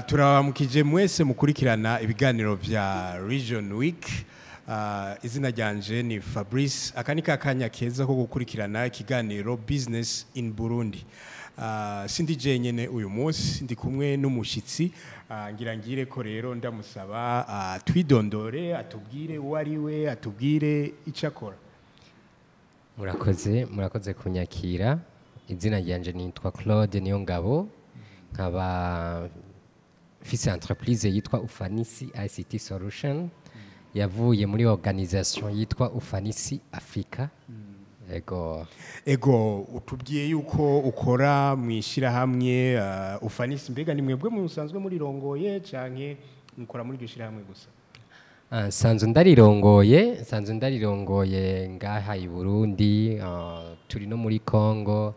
Turabamukije mwese mukurikirana ibiganiro vya Region Week. Izina ryanje ni Fabrice. Aka ni kakanya keza ko gukurikirana ikiganiro Business in Burundi. Sindi jenyene uyu munsi, ndi kumwe n'umushitsi. Ngira ngire ko rero ndamusaba twidondore, atubwire uwo ari we, atubwire icyo akora. Murakoze, murakoze kunyakira. Izina ryanje nitwa Claude Niyongabo, nkaba mfise entreprise yitwa Ufanisi ICT Solution, yavuye muri organisation yitwa Ufanisi Africa. Ego. Ego, utubwiye yuko ukora mu ishyirahamwe Ufanisi. Mbega ni mwebwe musanzwe murirongoye canke mukora muri iryo shyirahamwe gusa? Nsanzwe ndarirongoye ngaha i Burundi, turi no muri Congo,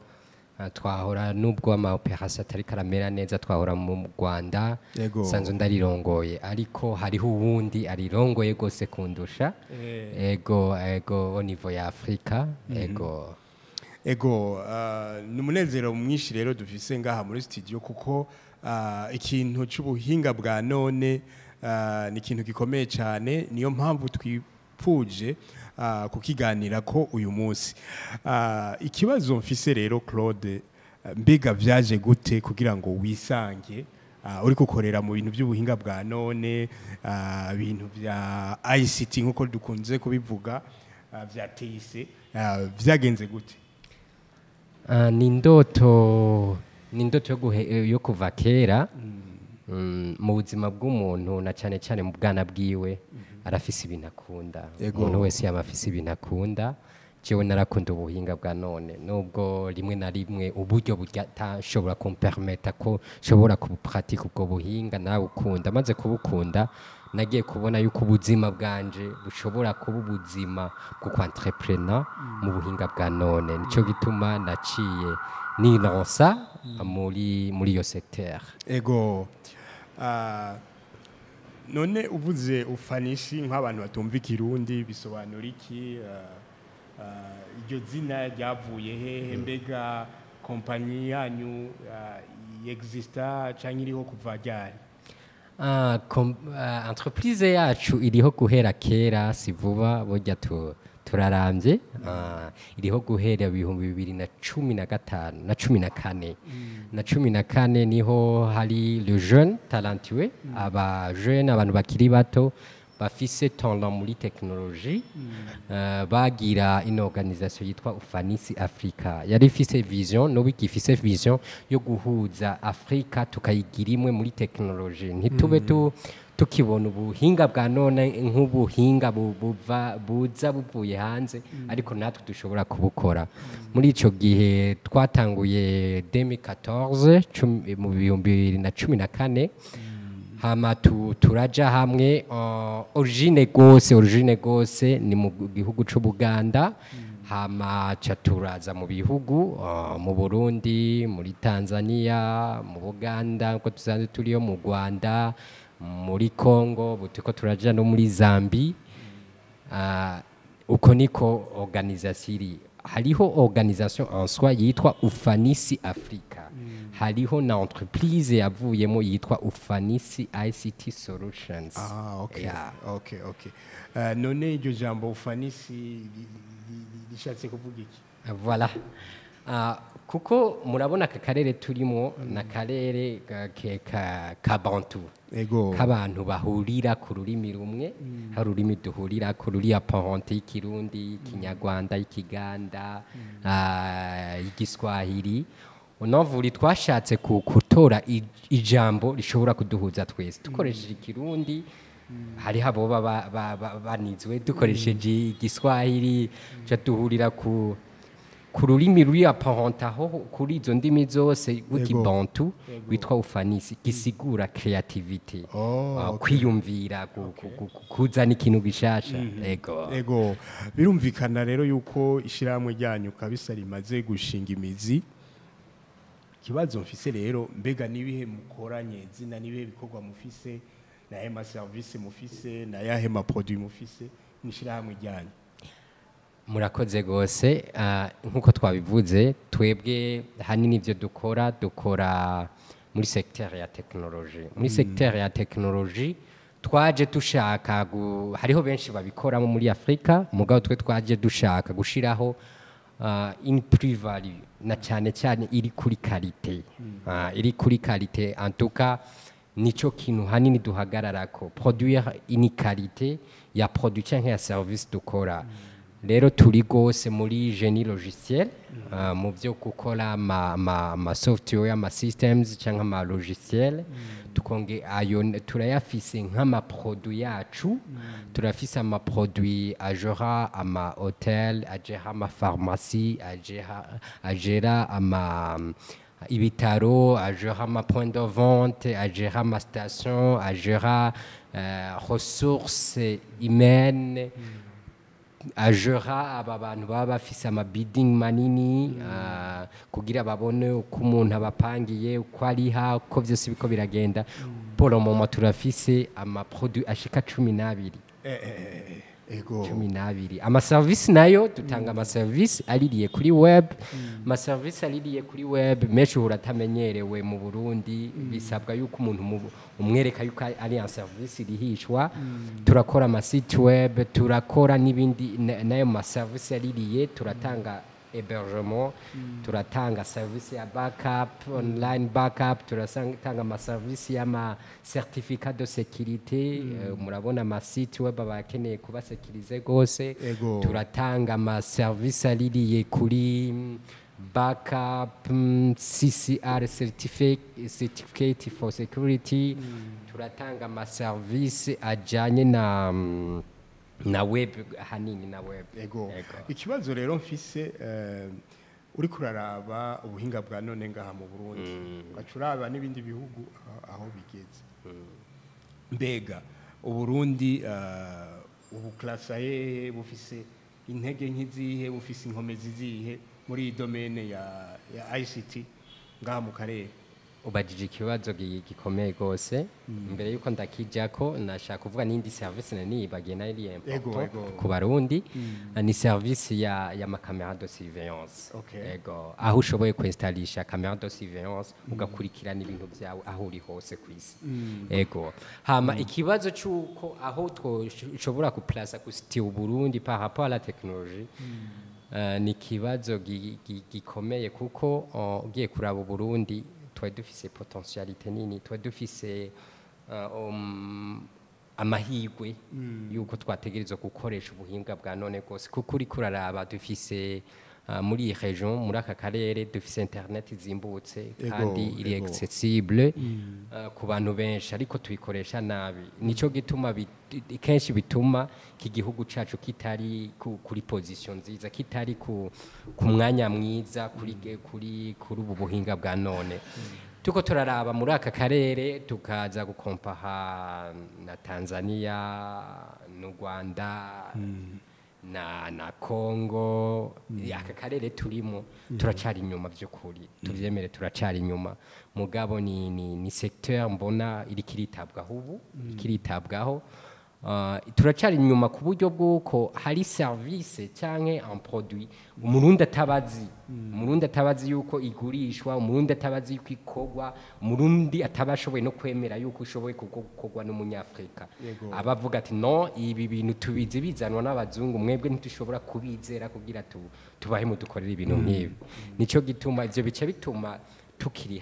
twahora, nubwo ama opération atari karamera neza, twahora mu Rwanda. Nsanzwe ndarirongoye, ariko hariho uwundi arirongoye gose kundusha. Ego, au niveau ya Afrika, ego. Ego, ni umunezero mwinshi rero dufise ngaha muri studio, kuko ikintu c'ubuhinga bwa none ni ikintu gikomeye cyane. Niyo mpamvu twipfuje kukiganira ko uyu munsi. Ikibazo mfise rero, Claude, mbega vyaje gute kugira ngo wisange uri gukorera mu bintu by'ubuhinga bwa none, ibintu vya ICT nkuko dukunze kubivuga, vya TIC, vyagenze gute? Ni indoto yo kuva kera. Mu buzima bw'umuntu, na cyane cyane mu bwana bwiwe, arafise ibintu akunda. Umuntu wese yaba afise ibintu akunda. Jewe narakunda ubuhinga bwa none, nubwo rimwe na rimwe uburyo butashobora kumpermeta ko nshobora kubupratika ubwo buhinga. Nawe ukunda, maze kubukunda, nagiye kubona yuko ubuzima bwanje bushobora kuba ubuzima bwo kwentreprena mu buhinga bwa none. Nico gituma naciye nilansa muri iyo secteur. Ego. None uvuze Ufanisi, nk'abantu batumva ikirundi, bisobanura iki? Iryo zina ryavuye hehe? Mbega kompanyi yanyu yexista canke iriho kuva ryari? Entreprise yacu iriho guhera kera, si vuba burya, turarambye. Iriho guhera 2015 na 14. Na 14 niho hari le jeune talentueux, aba jeune, abantu bakiri bato bafise talent muri technologie, bagira ino organisation yitwa Ufanisi Africa. Yari ifise vision, n'ubu igifise vision yo guhuza Afrika, tukayigira imwe muri technologie, ntitube tukibona ubuhinga bwa none nk'ubuhinga buva buza buvuye hanze, ariko natwe dushobora kubukora. Muri ico gihe twatanguye 2014, mu 2014, hama turaja hamwe. Origine gose ni mu gihugu c'Ubuganda, hama ca turaza mu bihugu, mu Burundi, muri Tanzania, mu Buganda uko tusanzwe turiyo, mu Rwanda, muri Congo, ubu turiko turaja no muri Zambi. Uko niko organisation iri. Hariho organisation en soi yitwa Ufanisi Africa, hariho na entreprise yavuyemo yitwa Ufanisi ICT Solutions. Ah, okay. Yeah. Okay. None iryo jambo Ufanisi rishatse kuvuga iki? Voilà. Kuko murabona aka karere turimo na karere ka Bantu, k'abantu bahurira ku rurimi rumwe. Hari ururimi duhurira ku ruri apparenté y'ikirundi, ikinyarwanda, ikiganda, igiswahili. Unovuri twashatse gutora ijambo rishobora kuduhuza twese. Dukoresheje ikirundi hariho aboba banizwe, dukoresheje igiswahili tuca duhurira ku rurimi ruri apparenté aho kuri izo ndimi zose rw'ikibantu witwa Ufanisi, gisigura creativity, kwiyumvira, kuzana ikintu gishasha. Ego. Ego, birumvikana rero yuko ishyirahamwe ryanyu kabisa rimaze gushinga imizi. Ikibazo mfise rero, mbega nibihe mukoranye zina, nibihe bikorwa mufise, nayahe ma service mufise, nayahe ma produit mufise mw'ishyirahamwe ryanyu? Murakoze gose. Nk'uko twabivuze, twebwe hanini ibyo dukora, dukora Muri secteur ya technologie, muri secteur ya technologie twaje dushaka hariho benshi babikoramo muri Afrika, mugabo twe twaje dushaka gushiraho une plus-value, na cyane cyane iri kuri qualité, iri kuri qualité. En tout cas, nico kintu hanini duhagararako, produire une qualité ya produit canke ya service dukora. Rero turi gose muri génie logiciel, mu byo gukora ama software, ama systems cyangwa ama logiciel. Tukonge ayo turayafise nk'ama produit yacu. Turafise ama produit ajera ama hotel, ajera ama pharmacie, ajera ama ibitaro, ajera ama point de vente, ajera ama station, ajera ressources humaines, ajera aba bantu baba bafise ama building manini, kugira babone uko umuntu abapangiye, uko ariha, uko vyose biko biragenda. Pour le moment turafise ama produit ashika 12. 12. Amaserivisi nayo dutanga, amaserivisi aririye kuri web, amaserivisi aririye kuri web menshi uhura atamenyerewe mu Burundi. Bisabwa yuko umuntu umwereka yuko ari un service irihishwa. Turakora ama site web, turakora n'ibindi n'ayo maserivisi aririye. Turatanga hébergement, turatanga service ya backup, online backup, turatanga amaserivisi y'ama certificat de sécurité. Murabona ama site web aba akeneye kuba sécurisé gose. Turatanga amaserivisi aririye kuri backup, CCR certificate for security. Turatanga amaserivisi ajanye na web, hanini na web. Ego. Ikibazo rero mfise, uri kuraraba ubuhinga bwa none ngaha mu Burundi, ugaca uraba n'ibindi bihugu aho bigeze, mbega Uburundi ubu classa hehe? Bufise intege nk'izihe? Bufise inkomezi zihe muri iyi domaine ya ICT ngaha mu karere? Ubajije ikibazo gikomeye rwose. Mbere yuko ndakijako, nashaka kuvuga n'indi service nari nibagiye, nayo iri important ku Barundi. Ni service ya ma caméra de surveillance. Ego, aho ushoboye kwinstalisha caméra de surveillance, ugakurikirana ibintu byawe aho uri hose ku isi. Ego. Hama ikibazo cy'uko aho twoshobora kuplaça kusiti Uburundi par rapport à la technologie, ni ikibazo gikomeye, kuko ugiye kuraba Uburundi twari dufise potentialité nini, twari dufise amahirwe yuko twategerezwa gukoresha ubuhinga bwa none bwose, kuko uriko uraraba dufise muri iyi region, muri aka karere, dufise internet izimbutse kandi iri accessible ku bantu benshi, ariko tuyikoresha nabi. Nico gituma kenshi bituma iki gihugu cacu kitari kuri position nziza, kitari ku mwanya mwiza kuri ubu buhinga bwa none. Tuko turaraba muri aka karere, tukaza gukompaha na Tanzania n'u Rwanda na Congo, aka karere turimo, turacari inyuma by'ukuri, tuvyemere, turacari inyuma. Mugabo ni secteur mbona iriko iritabwaho ubu, iriko iritabwaho. Turacari inyuma ku buryo bw'uko hari service canke un produit umurundi atabazi yuko igurishwa, umurundi atabazi yuko ikorwa, umurundi atabashoboye no kwemera yuko ishoboye gukorwa n'umunyafrika. Abavuga ati: "No, ibi bintu tubizi bizanwa n'abazungu, mwebwe ntitushobora kubizera kugira tubahe mudukorere ibintu nk'ibi." Nico gituma ivyo bice bituma tukiri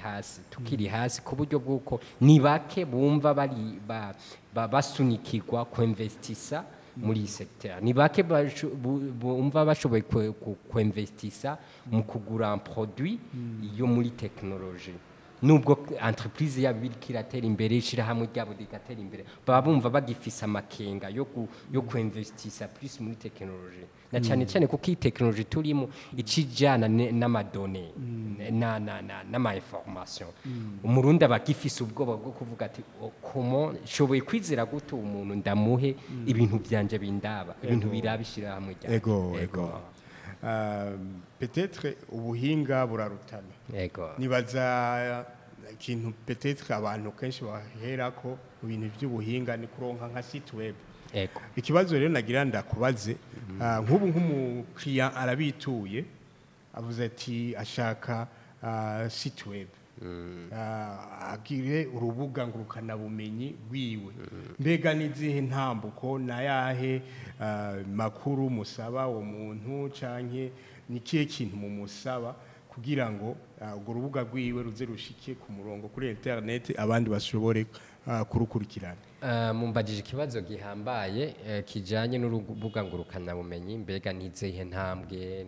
hasi ku buryo bw'uko ni bake bumva bari basunikirwa kuinvestisa muri iyi secteur, ni bake bumva bashoboye kuinvestisa mu kugura un produit yo muri technologie. Nubwo entreprise yabo iriko iratera imbere, ishirahamwe ryabo rigatera imbere, baba bumva bagifise amakenga yo kuinvestisa plus muri technologie, na cyane cyane kuko iyi technologie turimo icijana n'ama données na n'ama information. Umurundi aba agifise ubwoba bwo kuvuga ati: "Oh, comment nshoboye kwizera gute umuntu ndamuhe ibintu byanje bindaba, ibintu biraba ishirahamwe ryanje?" Ego. Peut-être ubuhinga burarutana. Nibaza ikintu peut-être abantu kenshi baherako mu bintu by'ubuhinga ni kuronka nka site web. Ikibazo rero nagira ndakubaze, nk'ubu nk'umukiriya arabituye, avuze ati ashaka site web. Agire urubuga ngurukanabumenyi rwiwe, mbega n'izihe ntambuko nayahe makuru musaba uwo muntu, canke ni kihe kintu mumusaba kugira ngo urwo rubuga rwiwe ruze rushike ku murongo kuri internet, abandi bashobore kurukurikirana? Mumbajije ikibazo gihambaye kijanye n'urubuga ngurukanabumenyi. Mbega n'izihe ntambwe,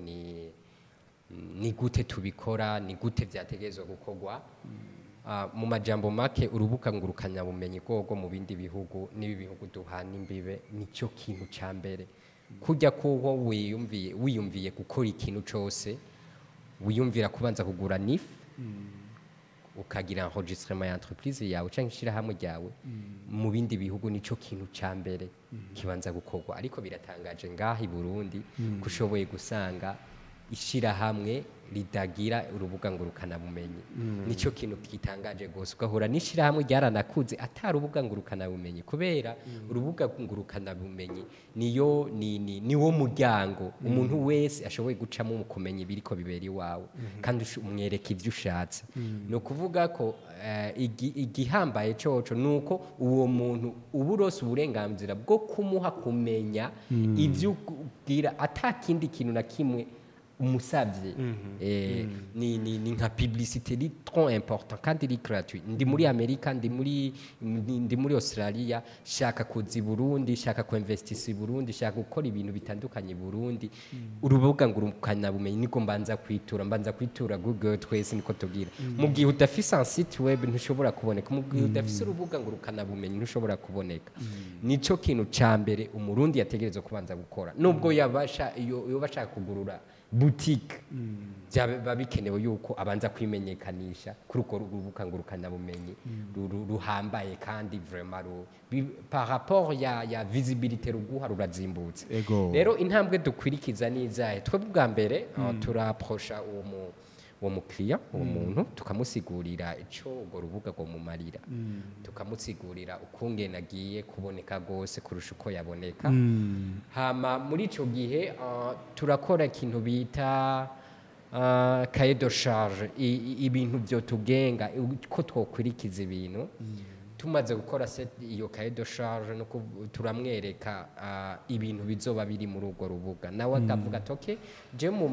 ni gute tubikora, ni gute vyategerezwa gukorwa? Mu majambo make, urubuga ngurukanabumenyi rwogo mu bindi bihugu n'ibi bihugu duhana imbibe nicyo kintu ca mbere. Kurya kuko wiyumviye gukora ikintu cose, wiyumvira kubanza kugura NIF, ukagira enregistrement ya entreprise yawe canke ishirahamwe ryawe, mu bindi bihugu nico kintu ca mbere kibanza gukorwa. Ariko biratangaje ngaha i Burundi kushoboye gusanga ishirahamwe ridagira urubuga ngurukanabumenyi. Nico kintu gitangaje gose, ugahura n'ishirahamwe ryaranakuze ata rubuga ngurukanabumenyi, kubera urubuga ngurukanabumenyi niyo ni niwo muryango umuntu wese ashoboye gucamo mu kumenya ibiriko bibera iwawe, kandi umwereka ivyo ushatse. Ni ukuvuga ko igihambaye coco nuko uwo muntu uba urose uburenganzira bwo kumuha kumenya ivyo ubwira ata kindi kintu na kimwe umusavye. Ni nka publicité iri trop important kandi iri gratuit. Ndi muri Amerika, ndi muri Australia, shaka kuza i Burundi, shaka kuinvestisa i Burundi, shaka gukora ibintu bitandukanye i Burundi, urubuga ngurukana bumenyi niko mbanza kwitura, mbanza kwitura Google. Twese niko tugira. Mu gihe udafise un site web ntushobora kuboneka, mu gihe udafise urubuga ngurukana bumenyi ntushobora kuboneka. Nico kintu ca mbere Umurundi yategerezwa kubanza gukora, nubwo yabasha iyo yoba ashaka kugurura boutique, byaba bikenewe yuko abanza kwimenyekanisha kuri urwo rubuga ngurukanabumenyi ruhambaye kandi vraiment par rapport ya visibilité ruguha rurazimbutse. Rero intambwe dukwirikiza n'izahe? Twebwe ubwa mbere turaprosha uwo mukiriya, uwo muntu, tukamusigurira ico urwo rubuga rwomumarira, tukamusigurira ukungene agiye kuboneka rwose kurusha uko yaboneka. Hama muri ico gihe turakora ikintu bita cahier de charge, ibintu byo tugenga ko twokwirikiza ibintu. Tumaze gukora iyo cahier de charge no turamwereka ibintu bizoba biri muri urwo rubuga, nawe akavuga ati: "Okay, je mu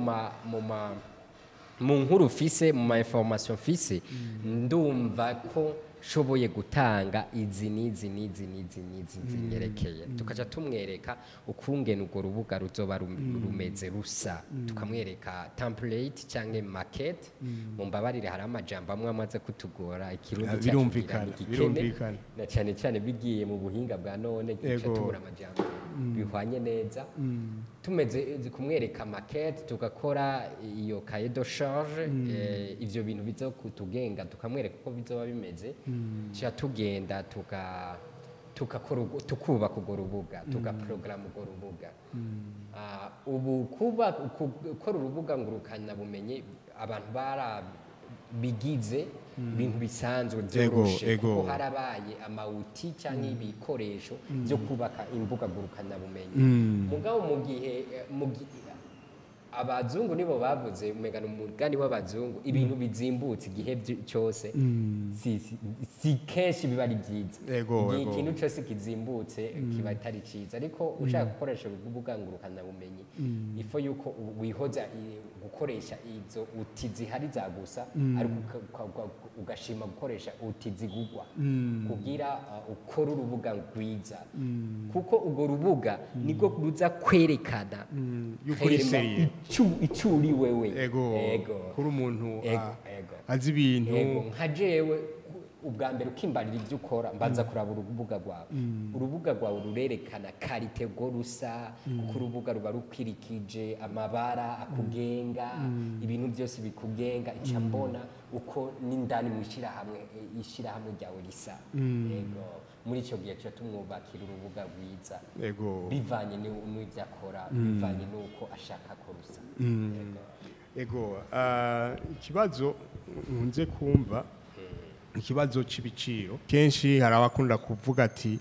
nkuru mfise, mu ma information mfise, ndumva ko nshoboye gutanga izi n'izi n'izi n'izi n'izi zinyerekeye." Tukaca tumwereka ukungene urwo rubuga ruzoba rumeze, rusa, tukamwereka template cyangwa maquette. Mumbabarire, hari amajambo amwe amaze kutugora, Ikirundi cyacu ngira ni igikene, Birumvikana. na cyane cyane bigiye mu buhinga bwa none duca tubura amajambo bihwanye neza. Tumeze kumwereka maquette, tugakora iyo cahier de charge, ivyo bintu bizo kutugenga, tukamwereka uko bizoba bimeze, tuca tugenda tugakora tukubaka urwo rubuga, tugaprograma urwo rubuga. Ubu kuba gukora urubuga ngurukanabumenyi abantu barabigize ibintu bisanzwe byoroshe, kuko harabaye ama outils cyangwa ibikoresho byo kubaka imbuga ngurukanabumenyi. Mugabo mu gihe abazungu nibo bavuze, umenga ni umugani w'abazungu, ibintu bizimbutse igihe cyose si kenshi biba ari byiza. Igihe ikintu cyose kizimbutse kiba atari cyiza. Ariko ushaka gukoresha urubuga ngurukanabumenyi, ifo yuko wihoza gukoresha izo outils zihari za gusa, ariko ugashima gukoresha outils zigugwa kugira ukore urubuga rwiza, kuko urwo rubuga nibwo ruza kwerekana yuko uri réellement sérieux. Ico uri wewe. Kuri umuntu azi ibintu. Ego, nka jewe ubwa mbere ukimbarira ibyo ukora, mbanza kuraba urubuga rwawe. Urubuga rwawe rurerekana qualité rwo rusa, kuko urubuga ruba rukwirikije amabara akugenga, ibintu byose bikugenga. Ica mbona uko n'indani mu ishyirahamwe, ishyirahamwe ryawe risa. Ego, muri icyo gihe tuca tumwubakira urubuga rwiza bivanye n'ibyo akora, bivanye n'uko ashaka ko rusa. Ego. Ego, ikibazo nkunze kumva, ikibazo c'ibiciro. Kenshi hari abakunda kuvuga ati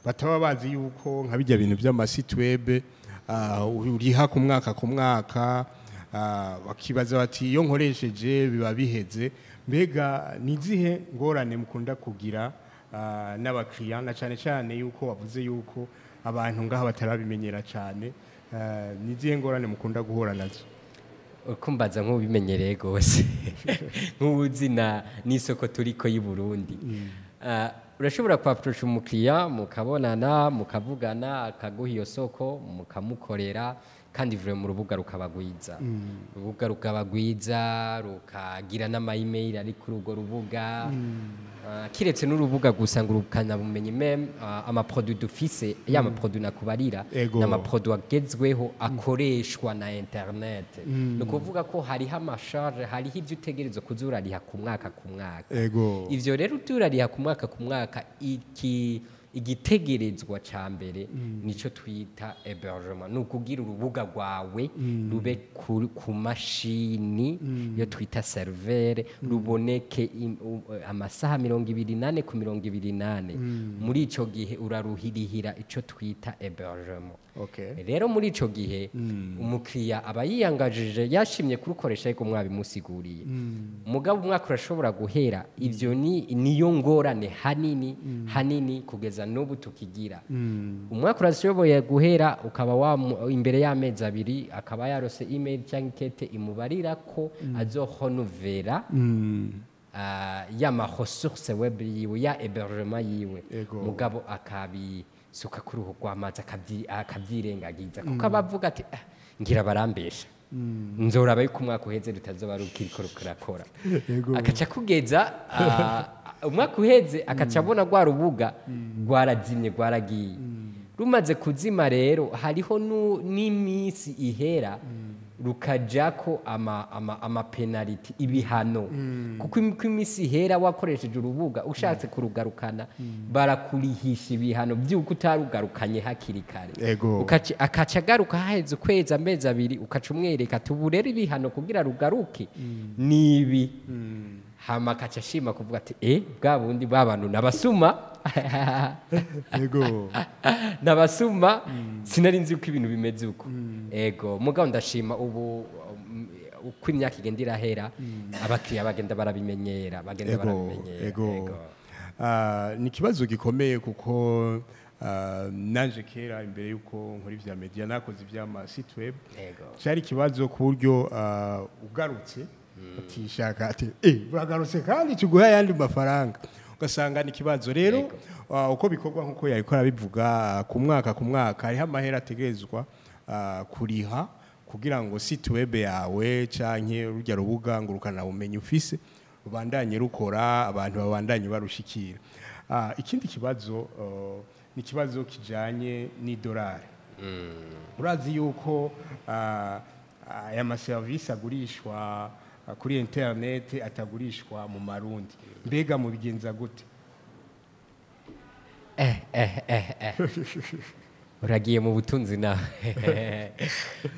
bataba bazi yuko nka bijya bintu by'ama site web uriha ku mwaka ku mwaka. Bakibaza bati iyo nkoresheje biba biheze. Mbega ni izihe ngorane mukunda kugira n'abakiriya, na cyane cyane yuko wavuze yuko abantu ngaha batarabimenyera cyane? Ni izihe ngorane mukunda guhura nazo? Ukumbaza nk'ubimenyereye rwose, nk'ubuzi na n'isoko turiko y'u Burundi. Urashobora kwapprocha umukiriya, mukabonana, mukavugana, akaguha iyo soko, mukamukorera, kandi vraiment urubuga rukaba rwiza, urubuga rukaba rwiza, rukagira n'ama email ari kuri urwo rubuga. Kiretse n'urubuga gusa ngurukana bumenyi, même amaproduit dufise, ya maproduit nakubarira, n'amaproduit agezweho akoreshwa na internet. Ni ukuvuga ko hariho amacharges, hariho ibyo utegerezwa kuza urariha ku mwaka ku mwaka. Ivyo rero turariha ku mwaka ku mwaka, iki igitegerezwa ca mbere nico twita hébergement, ni ukugira urubuga rwawe rube ku mashini iyo twita serveur, ruboneke amasaha 24 ku 24. Muri ico gihe uraruhirihira ico twita hébergement. Rero muri ico gihe umukiriya aba yiyangajije, yashimye kurukoresha, ariko mwabimusiguriye. Mugabo umwaka urashobora guhera. Ivyo ni niyo ngorane hanini hanini kugeza n'ubu tukigira. Umwaka urashoboye guhera, ukaba imbere y'amezi 2 akaba yarose email cyangwa ikete imubarira ko azohonovera ya ma ressource web yiwe, ya hébergement yiwe. Mugabo akabisuka kuri uruhu rw'amazi, akavyirengagiza, kuko aba avuga ati: "Ah, ngira barambesha, nzoraba yuko umwaka uheze rutazoba rukiriko rurakora." Akaca kugeza umwaka uheze, akaca abona rwa rubuga rwarazimye, rwaragiye. Rumaze kuzima rero, hariho n'iminsi ihera rukajako ama pénalités, ibihano, kuko uko iminsi ihera wakoresheje urubuga, ushatse kurugarukana barakurihisha ibihano by'uko utarugarukanye hakiri kare. Akaca agaruka haheze ukwezi, amezi 2, ukaca umwereka ati ubu rero ibihano kugira rugaruke nibi. Hama akaca ashima kuvuga ati: "Bwa bundi ba bantu nabasuma." Nabasuma, sinari nzi uko ibintu bimeze uko. Ego, mugabo ndashima ubu, uko imyaka igenda irahera, abakiriya bagenda barabimenyera, bagenda barabimenyera. Ah, ni ikibazo gikomeye kuko nanje kera imbere yuko nkora ivya media nakoze ivy'ama site web. Cyari ikibazo ku buryo ugarutse utishaka ati: "Uragarutse kandi tuguha ayandi mafaranga", ugasanga ni ikibazo. Rero uko bikorwa, nkuko yariko arabivuga, ku mwaka ku mwaka hariho amahera ategerezwa kuriha kugira ngo site web yawe canke rurya rubuga ngurukana bumenyi ufise rubandanye rukora, abantu babandanye barushikira. Ikindi kibazo ni ikibazo kijanye n'idolari. Urazi yuko aya maserivisi agurishwa kuri internet atagurishwa mu marundi. Mbega mubigenza gute? Uragiye mu butunzi nawe.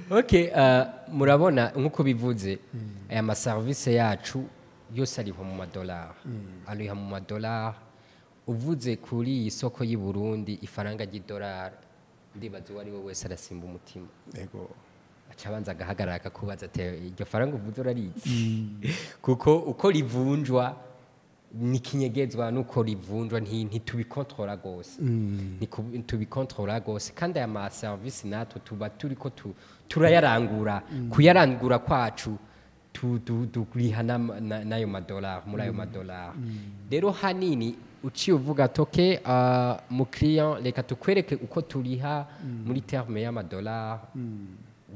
Okay, murabona nk'uko bivuze, aya maserivisi yacu yose ariho mu madolari, ariho mu madolari. Uvuze kuri iyi soko y'i Burundi, ifaranga ry'idolari, ndibaza uwo ari we wese arasimba umutima. Aca abanza agahagarara, akakubaza ati: "Iryo faranga uvuze urarizi?" Kuko uko rivunjwa ni kinyegezwa, nuko rivunjwa ntitubikontorora gose. Ntitubikontorora gose. Kandi aya ma service natwe tuba turiko turayarangura, kuyarangura kwacu turiha n'ayo madolari. Muri ayo madolari rero hanini uciye uvuga ati: "Okay, mu client reka tukwereke uko turiha muri terme y'amadolari,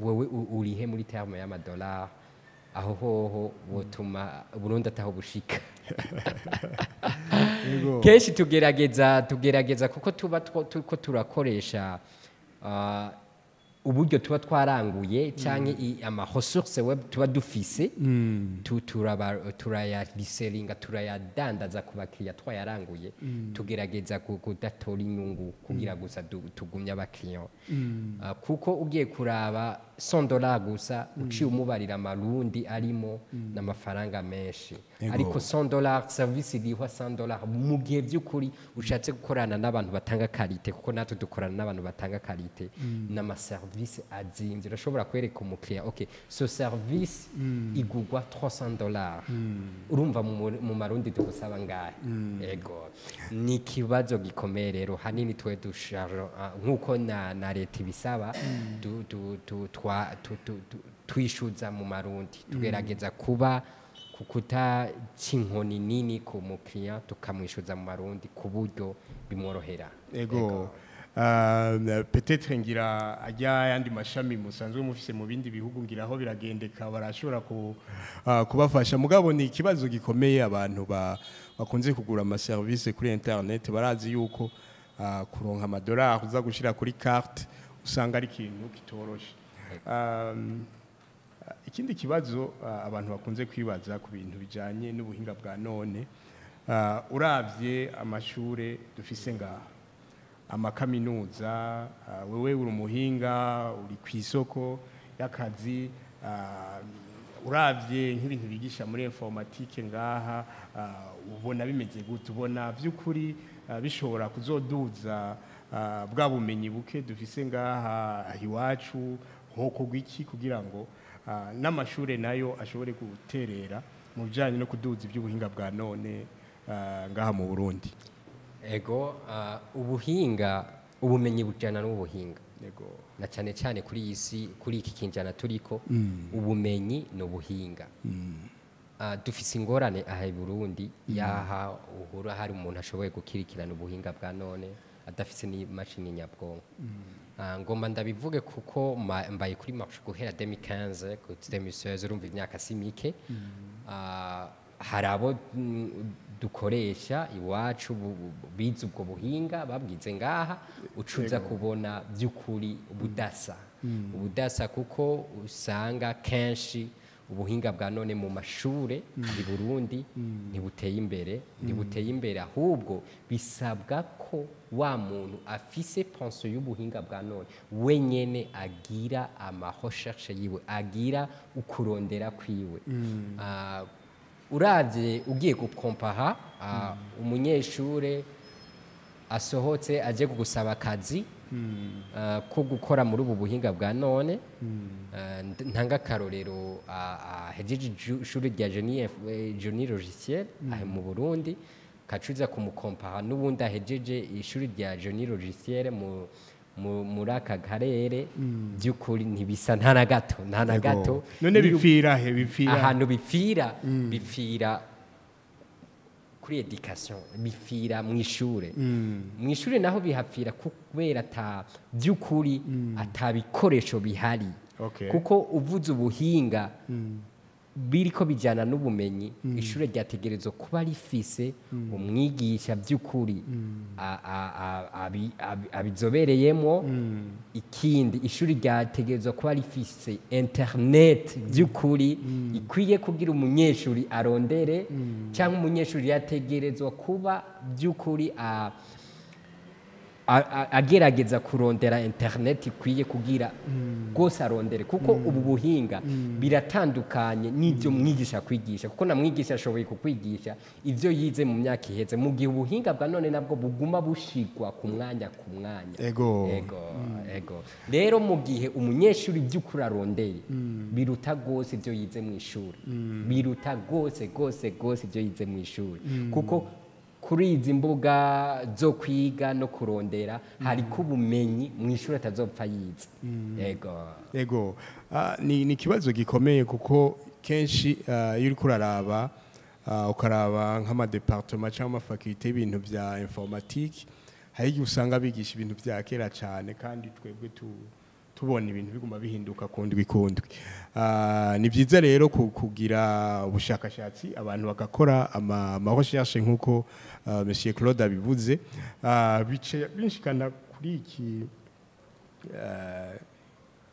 wewe urihe muri terme y'amadolari", aho hoho botuma Burundi ataho bushika. Kenshi tugerageza kuko tuba turiko turakoresha uburyo tuba twaranguye canke ama ressources web tuba dufise, turayariselinga, turayadandaza ku bakiriya twayaranguye. Tugerageza kudatora inyungu kugira gusa tugumye abakiriya. Kuko ugiye kuraba $100 gusa, uciye umubarira amarundi arimo n'amafaranga menshi. Ariko $100, service irihwa $100 mu gihe by'ukuri ushatse gukorana n'abantu batanga qualité, kuko natwe dukorana n'abantu batanga qualité n'amaserivisi. amaserivisi azimvye. Urashobora kwereka umukiriya: "Okay, so service igurwa $300, urumva mu marundi tugusaba ngahe?" Ego, ni ikibazo gikomeye. Rero hanini twe dusharo nk'uko na leta ibisaba, du, du, du, twa, tu, tu, tu, twishuza mu marundi, tugerageza kuba kukuta inkoni nini ku mukiriya, tukamwishuza mu marundi ku buryo bimworohera. Ego. Peut-être ngira ajya yandi mashami musanzwe mufise mu bindi bihugu, ngira aho biragendeka, barashobora kubafasha. Mugabo ni ikibazo gikomeye. Abantu bakunze kugura ama service kuri internet barazi yuko kuronka amadolari uza gushira kuri carte usanga ari ikintu kitoroshe. Ikindi kibazo abantu bakunze kwibaza ku bintu bijanye n'ubuhinga bwa none, uravye amashure dufise ngaha, amakaminuza, wewe uri umuhinga, uri ku isoko y'akazi, uravye nk'ibintu bigisha muri informatique ngaha, ubona bimeze gute? Ubona by'ukuri bishobora kuzoduza bwa bumenyi buke dufise ngaha iwacu? Hokorwa iki kugira ngo n'amashure nayo ashobore guterera mu bijanye no kuduza iby'ubuhinga bwa none ngaha mu Burundi? Ego, ubuhinga, ubumenyi bujana n'ubuhinga. Na cyane cyane kuri iyi si, kuri iki kinjana turiko, ubumenyi ni ubuhinga. Dufise ingorane aha i Burundi, yaha uhura hari umuntu ashoboye gukirikirana ubuhinga bwa none adafise n'imashini nyabwonko. Ngomba ndabivuge kuko mbaye kuri marché guhera 2015 ku 2016, urumva imyaka si mike. Hari abo dukoresha iwacu bize ubwo buhinga, babwize ngaha, ucuza kubona by'ukuri ubudasa, ubudasa, kuko usanga kenshi ubuhinga bwa none mu mashure i Burundi ntibuteye imbere, ntibuteye imbere. Ahubwo bisabwa ko wa muntu afise pension y'ubuhinga bwa none wenyene agira ama recherche yiwe, agira ukurondera kwiwe. Uravye ugiye gukompaha umunyeshure asohotse aje kugusaba akazi ko gukora muri ubu buhinga bwa none, ntanga akarorero, ahejeje ishuri rya génie logiciel aha mu Burundi, kacuza kumukompaha n'ubundi ahejeje ishuri rya génie logiciel muri aka karere, by'ukuri ntibisa, nta na gato, nta na gato. None bipfira he? Bipfira Ahantu bipfira kuri education, bipfira mu ishure. Mu ishure naho bihapfira kubera ata by'ukuri ata bikoresho bihari. Kuko uvuze ubuhinga biriko bijyana n'ubumenyi, ishure ryategerezwa kuba rifise umwigisha by'ukuri abizobereyemo. Ikindi, ishuri ryategerezwa kuba rifise internet by'ukuri ikwiye kugira umunyeshuri arondere, cyangwa umunyeshuri yategerezwa kuba by'ukuri agerageza kurondera internet ikwiye kugira rwose arondere, kuko ubu buhinga biratandukanye n'ibyo mwigisha kwigisha, kuko na mwigisha ashoboye kukwigisha ibyo yize mu myaka iheze, mu gihe ubuhinga bwa none nabwo buguma bushigwa ku mwanya ku mwanya. Ego. Rero mu gihe umunyeshuri by'ukuri arondeye, biruta rwose ibyo yize mu ishuri, biruta rwose rwose rwose ibyo yize mu ishuri, kuko kuri izi mbuga zo kwiga no kurondera hariko ubumenyi mu ishuri atazopfa yize. Ego. Ego. Ni ikibazo gikomeye, kuko kenshi iyo uriko uraraba, ukaraba nk'ama département cyangwa ama faculté y'ibintu vya informatique, hari igihe usanga bigisha ibintu vya kera cyane, kandi twebwe tubona ibintu biguma bihinduka kundwi kundwi. Ni byiza rero kugira ubushakashatsi, abantu bagakora ama recherche nk'uko Monsieur Claude abivuze. Bice binshikana kuri iki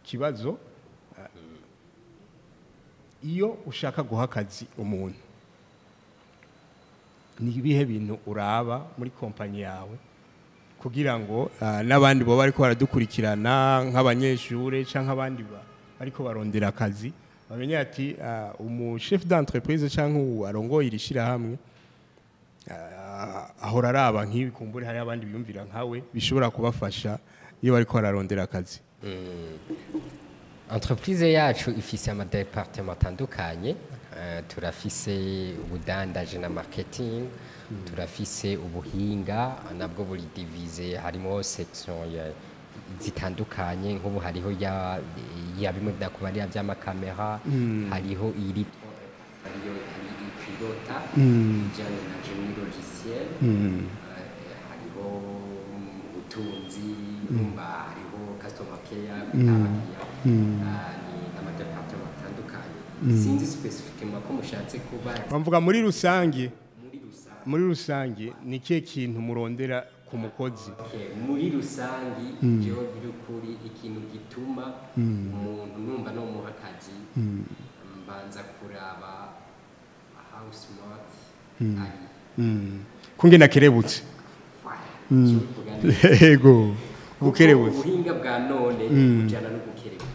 kibazo: iyo ushaka guha akazi umuntu, ni ibihe bintu uraba muri kompanyi yawe kugira ngo n'abandi bo bariko baradukurikirana, nk'abanyeshure canke abandi bariko barondera akazi, bamenye ati umu chef d'entreprise canke uwo arongoye iri shirahamwe ahora araba nk'ibi? Kumbure hari abandi biyumvira nkawe, bishobora kubafasha iyo bariko bararondera akazi. Entreprise yacu ifise ama département atandukanye. Turafise ubudandaje na marketing, turafise ubuhinga, nabwo buri divisé, harimo section zitandukanye. Nk'ubu hariho ya bimwe byakubarira by'amakamera, hariho iri hariyo ipilota ijyanye na génie logiciel, hariho ubutunzi, umva hariho customer care, kwita abakiriya. Ni n'ama département atandukanye. Sinzi spécifiquement ko mushatse kuba Bavuga muri rusange. Muri rusange. Muri rusange, ni ikihe kintu murondera ku mukozi? Okay, muri rusangi, jewe by'ukuri ikintu gituma umuntu numva no muha akazi, mbanza kuraba how smart ari. Kungena kerebutse. Voilà, ubivuga neza. Ego, Kuko bukerebutse. Ubuhinga bwa none bujyana no gukerebuka.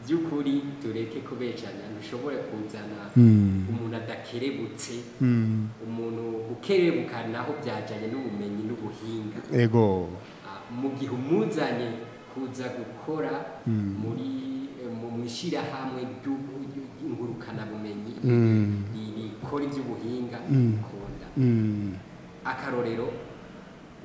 By'ukuri tureke kubecanya, ntushobore kuzana umuntu adakerebutse. Umuntu gukerebuka naho byajyanye n'ubumenyi n'ubuhinga. Mu gihe umuzanye kuza gukora muri mu ishyirahamwe ry'ingurukanabumenyi rikora iby'ubuhinga bikunda. Akarorero,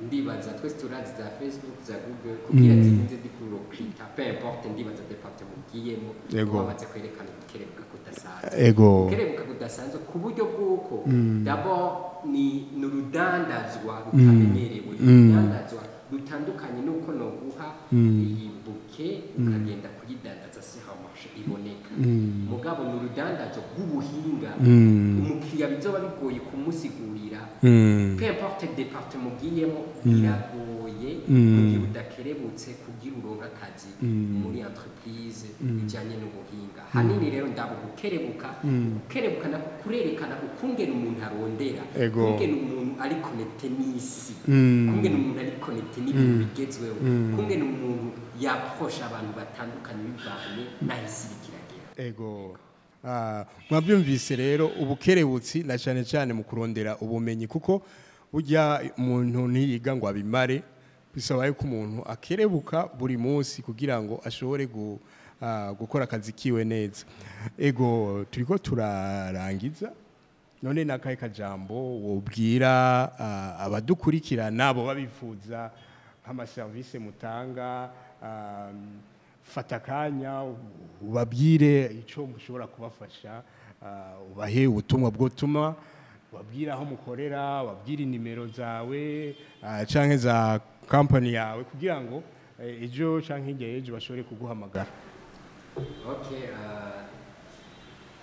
ndibaza twese turazi za Facebook, za Google, kugira zirinze zikurokita, peu importe, ndibaza département ugiyemo, wamaze kwerekana ugukerebuka kudasanzwe. Gukerebuka kudasanzwe ku buryo bw'uko d'abord ni urudandazwa rutamenyerewe, urudandazwa rutandukanye n'uko noguha iyi bouquet ukagenda kuyidandaza sur un marché iboneka. Mugabo ni urudandazwa rw'ubuhinga, umukiriya bizoba bigoye kumusigurira. Peu importe département ugiyemo, biragoye mu gihe udakerebutse kugira uronke akazi muri entreprise ijyanye n'ubuhinga. Hanini rero ndabo gukerebuka. Gukerebuka nako kurerekana ukungene umuntu arondera, ukungene umuntu ari connecté n'isi, ukungene umuntu ari connecté n'ibintu bigezweho, ukungene umuntu yaprosha abantu batandukanye bivanye n'aho isi iriko iragera. Ego. Mwabyumvise rero, ubukerebutsi na cyane cyane mu kurondera ubumenyi, kuko burya umuntu ntiyiga ngo abimare, bisaba yuko umuntu akerebuka buri munsi kugira ngo ashobore gukora akazi kiwe neza. Ego, turiko turarangiza. None nakahe kajambo wobwira abadukurikirana nabo babifuza nk'amaserivisi mutanga? Fata akanya ubabwire icyo mushobora kubafasha, ubahe ubutumwa bwotuma ubabwire aho mukorera, ubabwire inimero zawe canke za company yawe, kugira ngo ejo canke hirya y'ejo bashobore kuguhamagara. Okay,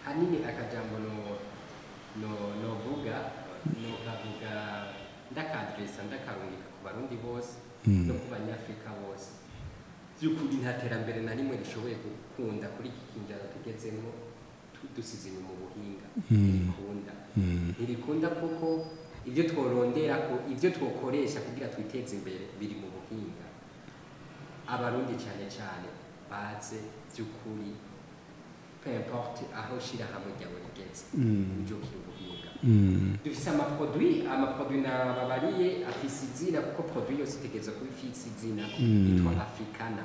hanini akajambo no novuga, nokavuga ndakadresa, ndakarungika ku Barundi bose no ku Banyafrika bose. By'ukuri nta terambere na rimwe rishoboye gukunda kuri iki kinjana tugezemo dusize inyuma ubuhinga. Ntirikunda, ntirikunda, kuko ibyo tworondera ko ibyo twokoresha kugira twiteze imbere biri mu buhinga. Abarundi cyane cyane baze by'ukuri, peu importe aho shirahamwe ryawe rigeze, ujukira ubuhinga. Dufise ama produit, ama produit nababariye afise izina, kuko produit yose itegerezwa kuba ifise izina, yitwa Africana.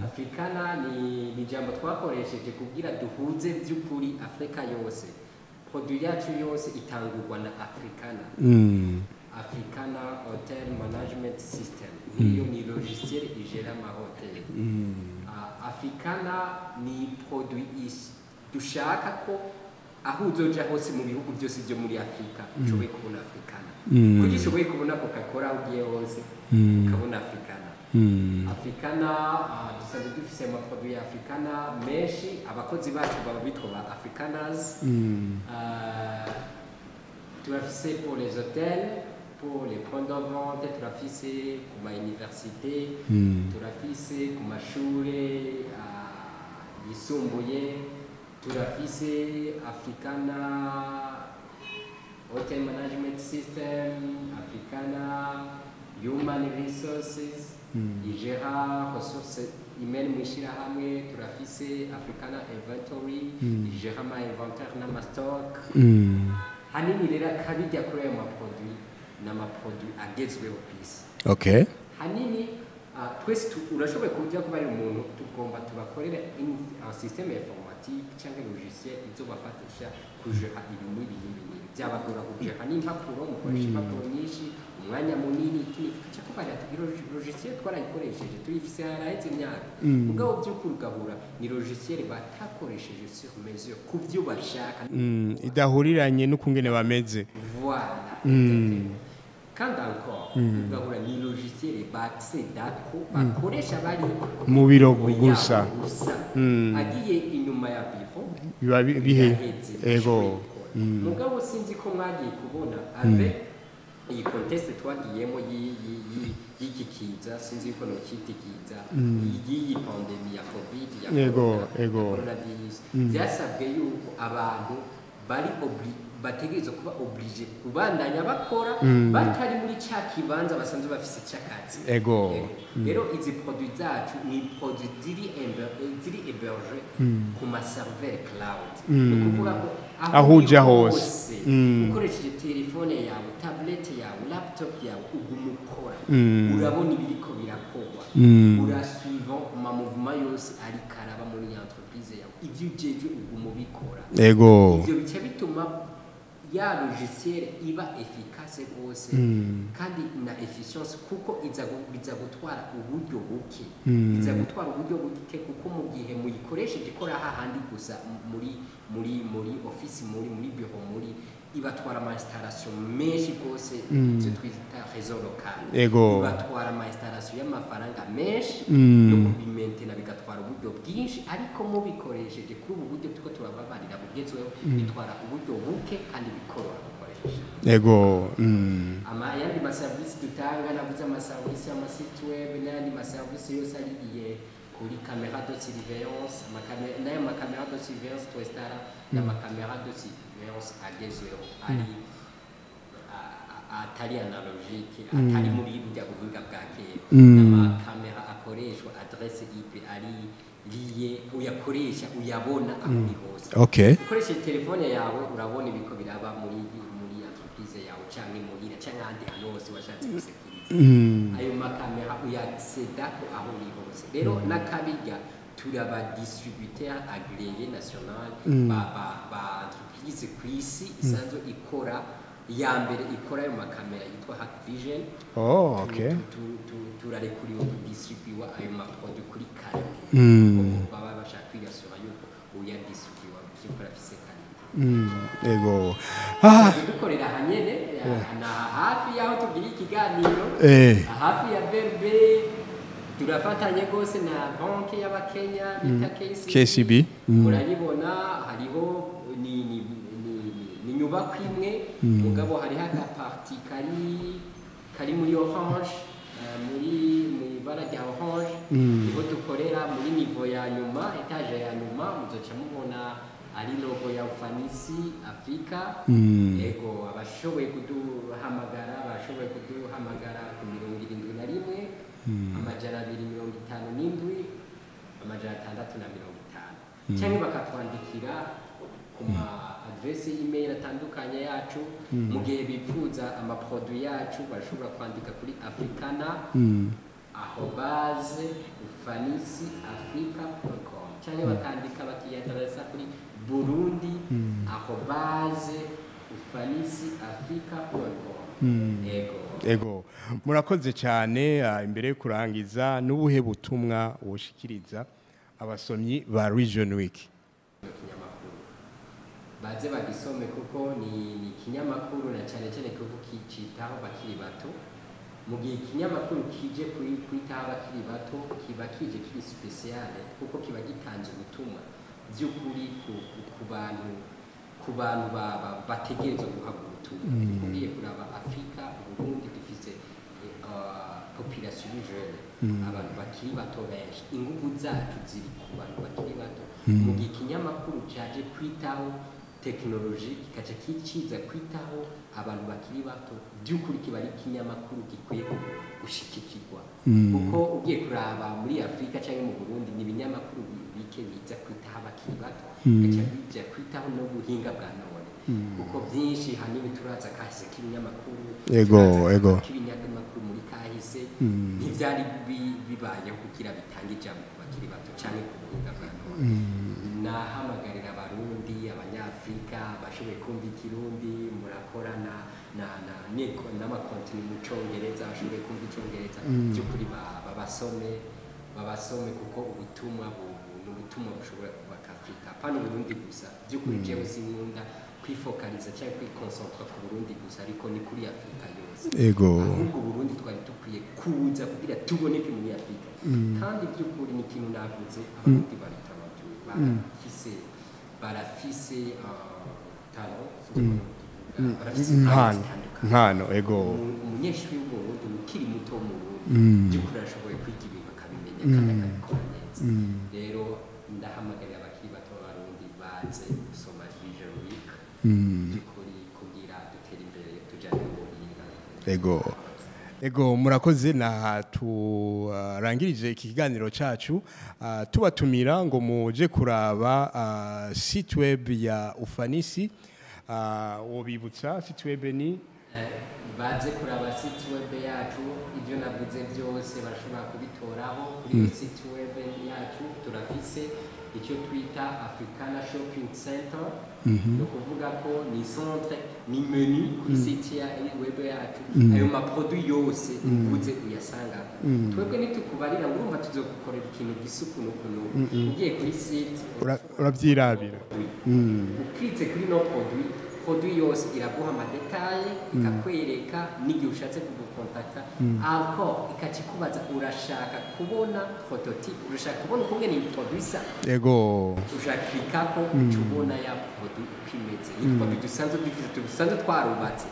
Africana ni ijambo twakoresheje kugira duhuze by'ukuri Afrika yose. Produit yacu yose itangurwa na Africana. Africana Hotel Management System niyo ni logiciel igera amahoteli. Africana ni produit dushaka ko aho uzoja hose mu bihugu byose byo muri Afrika ushoboye kubona Africana, kuko ushoboye kubona Coca Cola, aho ugiye hose ukabona Africana. Africana, dusanzwe dufise ama produit ya Africana menshi. Abakozi bacu baba bitwa ba Africanas. Turafise pour les hôtels, pour les points de vente, turafise ku ma université, turafise ku mashure yisumbuye, turafise Africana Hotel Management System, Africana Human Resources igera ressources humaines mu ishyirahamwe, turafise Africana Inventory igera ama inventaire n'ama stock. Hanini rero akabijya kuri ayo ma produit, ni ama produit agezweho ku isi. Hanini Twese urashoboye kujya kubarira umuntu tugomba tubakorere un système informatique cyangwa logiciel izobafatisha kujera ibi n'ibi n'ibi n'ibi. Byabagora kujera n'impapuro, mukoresha impapuro nyinshi, umwanya munini, iki n'iki. Tuca kubarira ati logiciel twarayikoresheje, tuyifise haraheze imyaka. Mugabo by'ukuri ugahura ni logiciel batakoresheje sur mesure ku byo bashaka. Idahuriranye n'ukungene bameze. Voilà, exactement. Kandi encore ugahura ni logiciel baccédako, bakoresha bari mu biro yabo gusa. Gusa agiye inyuma ya biro biba bihe yaheze, ego. Mugabo sinzi ko mwagiye kubona avec iyi contexte twagiyemo y'iki kiza, sinzi yuko nokita ikiza, y'iyi pandémie ya Covid ya Ego, corona, ego. coronavirus, byasabwe yuko abantu bari bategerezwa kuba obligé kubandanya bakora batari muri cya kibanza basanzwe bafise cy'akazi. Ego. Rero izi produit zacu ni produit ziri hébergé ku ma serveur cloud, ni ukuvuga ko aho uri uja hose. Ukoresheje telefone yawe, tablette yawe, laptop yawe, uguma ukora, urabona ibiriko birakorwa, urasuiva ama mouvement yose ariko araba muri ya entreprise yawe, ibyo ujejwe uguma ubikora. Ibyo bica bituma ya logiciel iba efficace rwose kandi na efficience, kuko biza gutwara uburyo buke, biza gutwara uburyo buke, kuko mu gihe muyikoresheje ikora hahandi gusa muri office, muri bureau, muri ibatwara ama installation menshi rwose, ibyo twita réseau local. Ibatwara ama installation y'amafaranga menshi no kubimaintena bigatwara uburyo bwinshi, ariko mubikoresheje kuri ubu buryo turiko turababarira bugezweho, bitwara uburyo buke kandi bikoroha gukoresha. Ego. Ayandi maserivisi dutanga, navuze amaserivisi y'amasite web n'ayandi maserivisi yose arigiye kuri caméra de surveillance, n'ayo makamera de surveillance twestara n'amakamera de surveillance agezweho ari atari analogique, atari muri burya buhinga bwa kera, n'amakamera akoreshwa adresse IP ari lié, uyakoresha uyabona aho uri hose. Ukoresheje telefone yawe urabona ibiko biraba muri entreprise yawe canke muhira canke ahandi hantu hose washatse gusekiriza. Ayo makamera uyaccédako aho uri hose. Rero n'akabirya turaba distributeur agréé national ba entreprise ku isi isanzwe ikora ya mbere ikora ayo makamera yitwa Hikvision. Oh, okay. Turarekuriwe kudistribuwa ayo maproduit kuri qualité, kuko baba bashaka kwiyasura yuko uyadistribuwa by'ukuri afise qualité. Ego. Ah, dukorera ahanyene na hafi y'aho tugira ikiganiro, hafi ya BRB. Turafatanye rwose na banki y'abakenya bita KCB. KCB. Murayibona, hariho ni nyubako imwe, mugabo hariho agapartie kari muri orange, muri mu ibara rya orange, niho dukorera muri niveau ya nyuma, étage ya nyuma. Muzoca mubona ari logo ya Ufanisi Afrika. Ego, abashoboye kuduhamagara, abashoboye kuduhamagara ku 71 257 650, cyangwa bakatwandikira ku ma adresse y'email atandukanye yacu. Mu gihe bifuza amaproduit yacu, bashobora kwandika kuri africana@ufanisiafrica.com, cyangwa bakandika bakiyadarasa kuri burundi@ufanisiafrica.com. Ego. Ego. Murakoze cyane. Imbere yo kurangiza, n'ubuhe butumwa woshikiriza abasomyi ba Region Week? Ikinyamakuru baze bagisome, kuko ni ikinyamakuru na cyane cyane kuko kicitaho bakiri bato. Mu gihe ikinyamakuru kije kwitaho abakiri bato, kiba kije kiri spéciale, kuko kiba gitanze ubutumwa by'ukuri ku bantu bategerezwa guhabwa ubutumwa. Ugiye kuraba Afurika, Uburundi dufise population jeune, abantu bakiri bato benshi. Ingufu zacu ziri ku bantu bakiri bato. Mu gihe ikinyamakuru cyaje kwitaho tekinoloji, kikaca kiza kwitaho abantu bakiri bato, by'ukuri kiba ari ikinyamakuru gikwiye gushikikirwa, kuko ugiye kuraba muri Afurika cyangwa mu Burundi, ni ibinyamakuru bike biza kwitaho abakiri bato, bigaca bija kwitaho n'ubuhinga bwa none. Kuko byinshi hanini turaza kahise k'ibinyamakuru, turaza k'ibinyamakuru muri kahise ntivyari bibayeho kugira bitange ijambo ku bakiri bato canke ku buhinga bwa none. Nahamagarira Abarundi, Abanyafrika bashoboye kumva Ikirundi, murakora n'amakontini mu Congereza, bashoboye kumva Icongereza, by'ukuri babasome kuko ubutumwa ni ubutumwa bushobora kubaka Afurika, apana Uburundi gusa. By'ukuri jewe sinkunda kwifokaliza cyangwa kwikonsantra ku Burundi gusa, ariko ni kuri Afurika yose. Ahubwo Burundi twari dukwiye kuza kugira tuboneke muri Afurika. Kandi by'ukuri ni ikintu navuze, Abarundi baritabaje, barafise talent, sinzi ukuntu tuvuga, barafise impano Impano. zitandukanye. Impano, ego. Umunyeshuri w'Umurundi ukiri muto wo mu Burundi, by'ukuri arashoboye kwiga ibintu akabimenya kandi akabikora neza. Rero ndahamagarira abakiri bato b'Abarundi baze gusoma Vision Week, by'ukuri kugira dutere imbere tujyane n'ubuhinga. Ego, murakoze. Na turangirije iki kiganiro cacu, tubatumira ngo muje kuraba site web ya Ufanisi. Wobibutsa site web ni? Baze kuraba site web yacu. Ibyo navuze byose barashobora kubitoraho kuri site web yacu. Turafise icyo twita Africana Shopping Center, ni ukuvuga ko ni centre, ni menu kuri site ya web yacu. Ayo ma produits yose uvuze uyasanga. Twebwe ntitukubarira ngo urumva tuzogukorera ikintu gisa ukuntu ukuntu. Ugiye kuri site Uravyirabira. Ukitse kuri no produit yose iraguha ama détails, ikakwereka n'igihe ushatse kugukontakta, encore ikakikubaza: urashaka kubona prototype? Urashaka kubona ukungene iyi produit isa? Ushaklikako, uca ubona ya produit uko imeze. Ni produit dusanzwe dufise, dusanzwe twarubatse.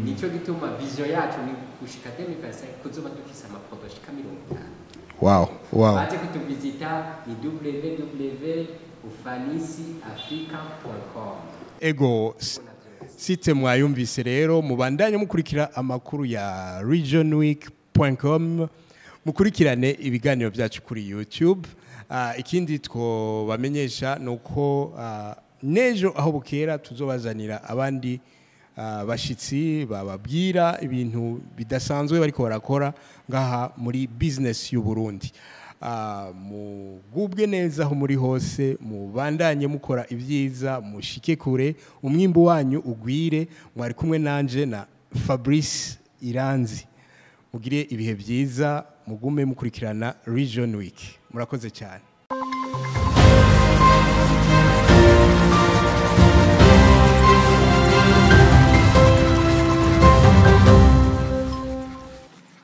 Nicyo gituma vision yacu ni gushika 2025 kuzoba dufise ama produits ashika 50. Baje kutuvizita ni www.ufanisiafrica.com. Ego, site mwayumvise. Rero mubandanye mukurikira amakuru ya regionweek.com, mukurikirane ibiganiro byacu kuri YouTube. Ikindi twobamenyesha ni uko n'ejo aho bukera tuzobazanira abandi bashitsi bababwira ibintu bidasanzwe bariko barakora ngaha muri business y'u Burundi. Mugubwe neza aho muri hose, mubandanye mukora ibyiza, mushike kure, umwimbu wanyu ugwire. Mwari kumwe nanje na Fabrice Iranzi. Mugire ibihe byiza, mugume mukurikirana Region Week. Murakoze cyane.